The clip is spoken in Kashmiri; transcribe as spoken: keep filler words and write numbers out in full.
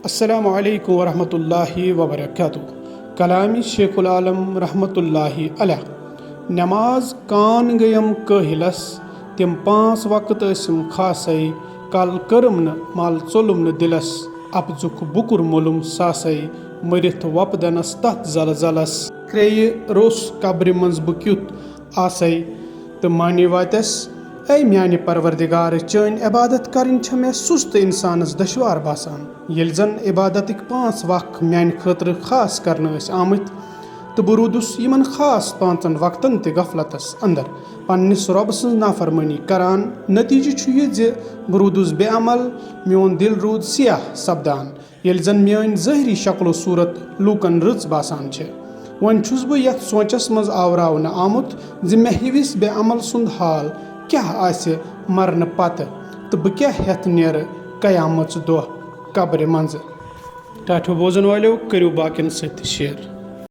السلام علیکم ورحمۃ اللہ وبرکاتہ۔ کلام شیخ العالم رحمۃ اللہ علیہ۔ نماز کان گٔیم کٲہِلس، تِم پانٛژھ وقت ٲسِم خاصے، کل کٔرٕم نہٕ مل ژوٚلُم نہٕ دِلس، اپزُک بُکُر مولُم ساسے، مٔرِتھ وۄپدنس تتھ زلزلس۔ کرٛیٚیہِ روٚس قبرِ منٛز بہٕ کیُتھ آسے۔ تہٕ معنی واتٮ۪س، اے میانہِ پروردگار، چٲنۍ عبادت کرٕنۍ چھےٚ مےٚ سُست انسانس دشوار باسان۔ ییٚلہِ زن عبادتٕکۍ پانٛژھ وق میانہِ خٲطرٕ خاص کرنہٕ ٲسۍ آمٕتۍ، تہٕ بہٕ روٗدُس یِمن خاص پانٛژن وقتن تہِ غفلتس اندر پننِس رۄبہٕ سٕنٛز نافرمٲنی کران۔ نتیجہٕ چھُ یہِ زِ بہٕ روٗدُس بے عمل، میون دِل روٗد سیاہ سپدان، ییٚلہِ زن میٲنۍ ظٲہری شکل و صورت لوٗکن رٕژ باسان چھِ۔ وۄنۍ چھُس بہٕ یتھ سونچس منٛز آوراونہٕ آمُت زِ مےٚ ہِوِس بے عمل سُنٛد حال کیاہ آسہِ مرنہٕ پتہٕ، تہٕ بہٕ کیاہ ہٮ۪تھ نیرٕ قیامت دۄہ قبرِ منٛزٕ۔ ٹاٹھیو بوزن والٮ۪و، کٔرِو باقین سۭتۍ تہِ share۔